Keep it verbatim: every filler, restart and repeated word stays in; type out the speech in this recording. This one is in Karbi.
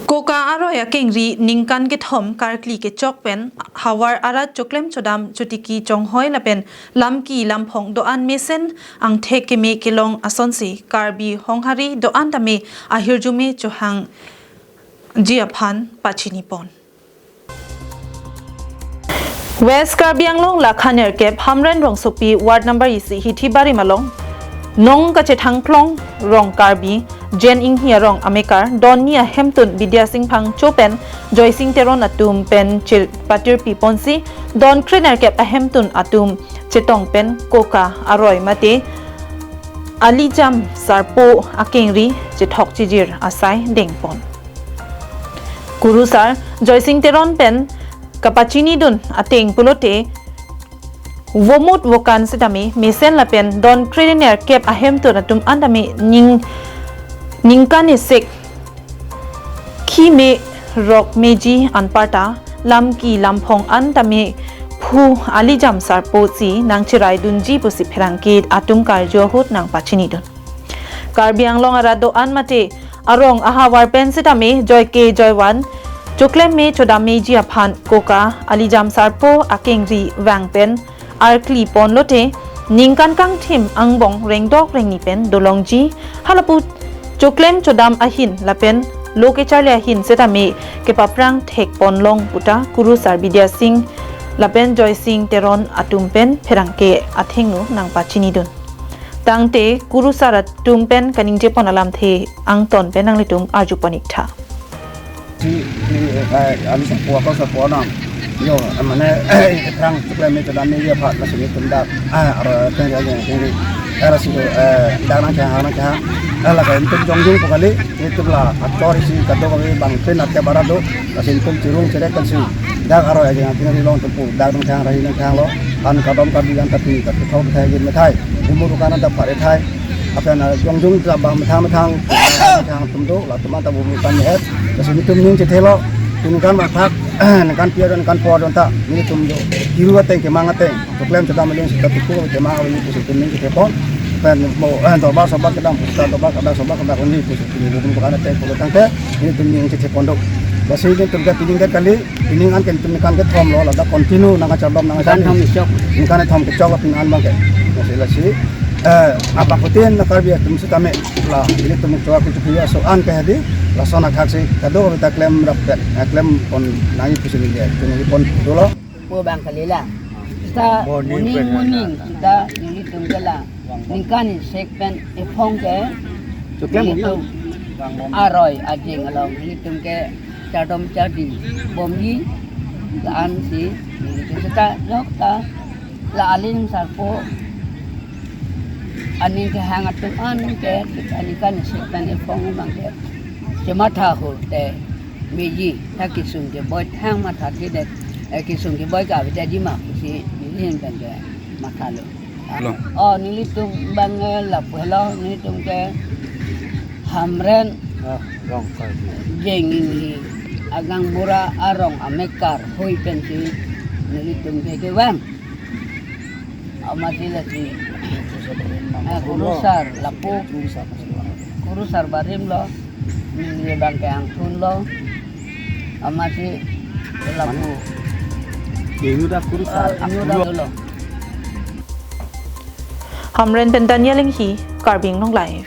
Koka aroi akengri ningkan kethom karkli kechok pen havar arat choklem chodam chotiki chonghoi lapen lamki lamphong do-an mesen angthek keme kelong asonsi Karbi Honghari do-an tame ahirjume chohangji aphan pachinipon. West Karbi Anglong lakha nerkep Hamren rongsopi ward number isi Hithi Barim along nong kachethangklong rong Karbi Jen Inghi arong amekar donni ahemtun Bidya Sing Phangcho pen Joysing Teron atum pen chepatirpi ponsi don krenerkep ahemtun atum chetong pen koka aroi mate alijam sarpo akengri chethok chijir asai dengpon. Kurusar Joysing Teron pen kapachinidun ateng pulote vomut vokan setame mesen lapen don krenerkep ahemtun atum an tame ning ningkan esek khime rok meji anparta lamki lamphong an tame phu alijam sarpo si nangcheraidunji pusi pherangke atum karju ahut nangpachinidun. Karbi Anglong arat do-an mate arong ahavar pen setame joike joivan choklem me chodam meji aphan koka alijam sarpo akengri vang pen arkli ponlote ningkan kangthim angbong rengdok rengni pen dolongji halapu choklem chodam ahin lapen lo kecharli ahin setame kepaprang thek ponlong puta Kurusar Bidya Sing lapen Joysing Teron atum pen pherangke athengno nangpachinidun. Tangte Kurusar atum pen kaningjepon alamthe angton pen nanglitum arjupon iktha. Si, si, eh, alu sarpo, ako sarpo nam. Yo, eh, mane, eh, phrang choklem me chodam meji aphan, lasi nelitum dak, ah, aro, tengri, tengri, tengri. Eh, lasi, eh, dak nangkehang, nangkehang. Eh, lake nelitum jongjung po kali, nelitum la, achor isi kadokave bang pen ake bara do, lasi nelitum chirung cherek kan si. Dak aro, eh, tengri long tempu, dak nangkehang, rahi nangkehang lo, an kadom kadi yang tapi, tapi kau bethai gin methai, umur kan ada pare thai, Apen, ah, jongjung ta bang methang methang, methang atum do, latum anta bumi pan mehet. Lasi nelitum ning chethelo, ningkan mathak, ningkan pier, ningkan por jonta, nelitum do. Kiru ateng kemang ateng, choklem chodam aling sita tuku kemang aling pusi nelitum ning chethepon. Pen mo, eh, dorbar sobat kedam, pusi dorbar kedam, sobat kedam, uni pusi nelitum bukan ateng pulo tangte, nelitum ning chethepon do. Lasi nelitum ke pining ke kali, Pining an ke nelitum ningkan kethom lo, ladak continue nangkachardom nangkachari. Ningkan kethom kechok. Ningkan kethom kechok lo pining an bang ke. Lasi lasi, eh, apa kutin na Karbi atum setame la, nelitum chua kutu kuya so an ke hadi, lason athak si, kadokave ta klem rap, eh, klem pon nangji pusi neli, neli pon dolo. Po bang kali la. Sita morning, morning, morning, sita nelitum ke la. Ningkan isek pen ephong ke. Choklem nelitum aroi ajing along nelitum ke chardom chardi bomji la-an si nelitum sita jok ta la aling sarpo aning kehang atum an ke sita ningkan isek pen ephong bang ke. Chematha hur te meji ta kesung keboi thang matha thedet, eh, kesung keboi ka avedetji ma pusi nelihin pen ke mathalo. Lo. Oh, nelitum bang, eh, lapu helo, nelitum ke Hamren. Ah, rong kai. Jeng Inghi, Agang Bura arong amekar, hoi pensi nelitum ke kevang. Amatsi lasi, eh, Kurusar, lapu. Kurusar barim lo, neli bang ke angthun lo. Amatsi lapu. Inuda Kurusar, eh, inuda lo. Hamren pen Daniel Inghi, Karbi Anglong Live.